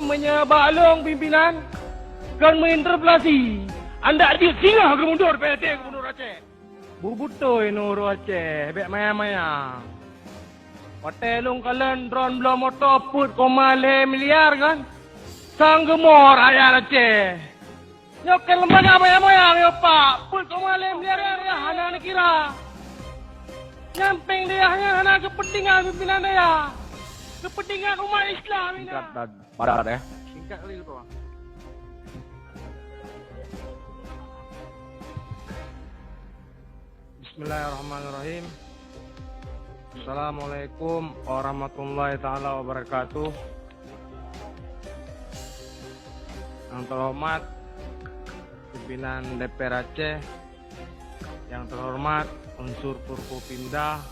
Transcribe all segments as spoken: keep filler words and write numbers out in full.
Meunyoe bak lôn pimpinan kon meuinterpelasi, andak jeuet singoh geumundur P L T Gubernur Aceh. Beubeutôi nurôh Aceh, bék maya-maya. Watée lôn kalon dron bloe moto peuet koma lhée miliar kan, sang geumoe rakyat Aceh. Nyoe keu lembaga moyang-moyang nyoe, Pak. Peuet koma lhée miliar hana neukira. Nyan péng dayah nyan hana keupeuntengan pimpinan dayah. Keupeuntengan umat Islam inan. Singkat dan padat, ya. Singkat kali tu, Pak. Bismillahirrahmanirrahim. Assalamualaikum warahmatullahi taala wabarakatuh. Yang terhormat pimpinan D P R Aceh, yang terhormat unsur Forkopimda,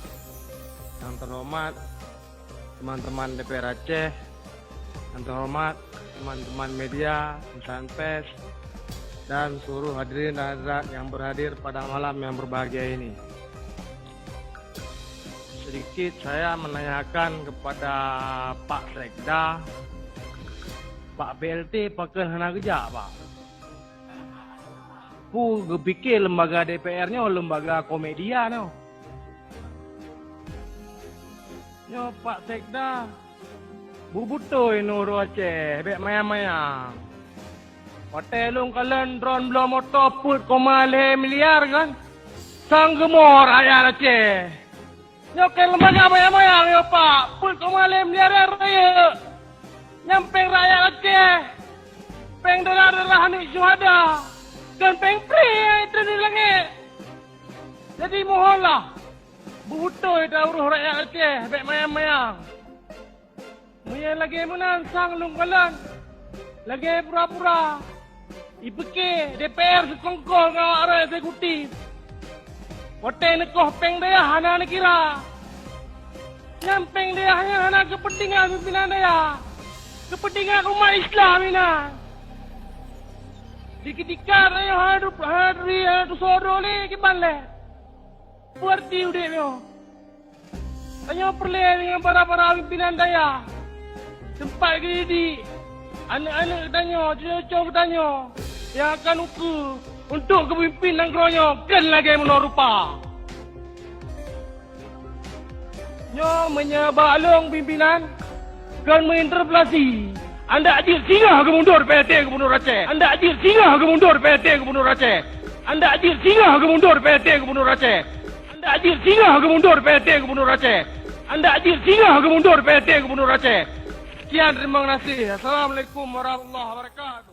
yang terhormat teman-teman D P R Aceh, yang terhormat teman-teman media, insan pers, dan seluruh hadirin dan hadirat yang berhadir pada malam yang berbahagia ini. Sedikit saya menanyakan kepada Pak Sekda, Pak P L T pakon hana geujak, Pak? Peue geupike lembaga D P R nyoe lembaga komedi nyoe? Nyoe Pak Sekda, beubeutôi nurôh Aceh, bék maya-maya. Watée lôn kalon dron bloe moto peuet koma lhée miliar kan, sang geumoe rakyat Aceh. Nyoe keu lembaga moyang-moyang nyoe, Pak. Peuet koma lhée miliar rayeuk. Nyan péng rakyat Aceh. Péng darah-darah aneuk syuhada. Kon péng pré nyang itreun di langét. Jadi mohonlah, beubeutôi ta urôh rakyat Aceh, bék maya-maya. Meunyoe lagée meunan sang lôn kalon, lagée pura-pura, ipike D P R sikongkoh ngon awak rot eksekutif. Watée neukoh péng dayah hana neukira. Nyan péng dayah nyan hana keupeuntengan pimpinan dayah, keupeuntengan umat Islam inan. Di keutika tanyoe hana du-, hana turi, hana tusoe droe lé kiban lé. Peue arti udeb nyoe? Tanyoe peureulée deungon para-para pimpinan dayah, teumpat geudidik aneuk-aneuk geutanyoe, cucoe geutanyoe nyang akan ukeue untuk geupimpin nanggroe nyoe kon lagée meunoe rupa. Nyoe meunyoe bak lôn pimpinan kon meuinterpelasi, andak jeuet singoh geumundur P L T Gubernur Aceh. Andak jeuet singoh geumundur P L T Gubernur Aceh. Andak jeuet singoh geumundur P L T Gubernur Aceh. Andak jeuet singoh geumundur P L T Gubernur Aceh. Andak jeuet singoh geumundur P L T Gubernur Aceh. Sekian, terima kasih. Assalamualaikum warahmatullahi wabarakatuh.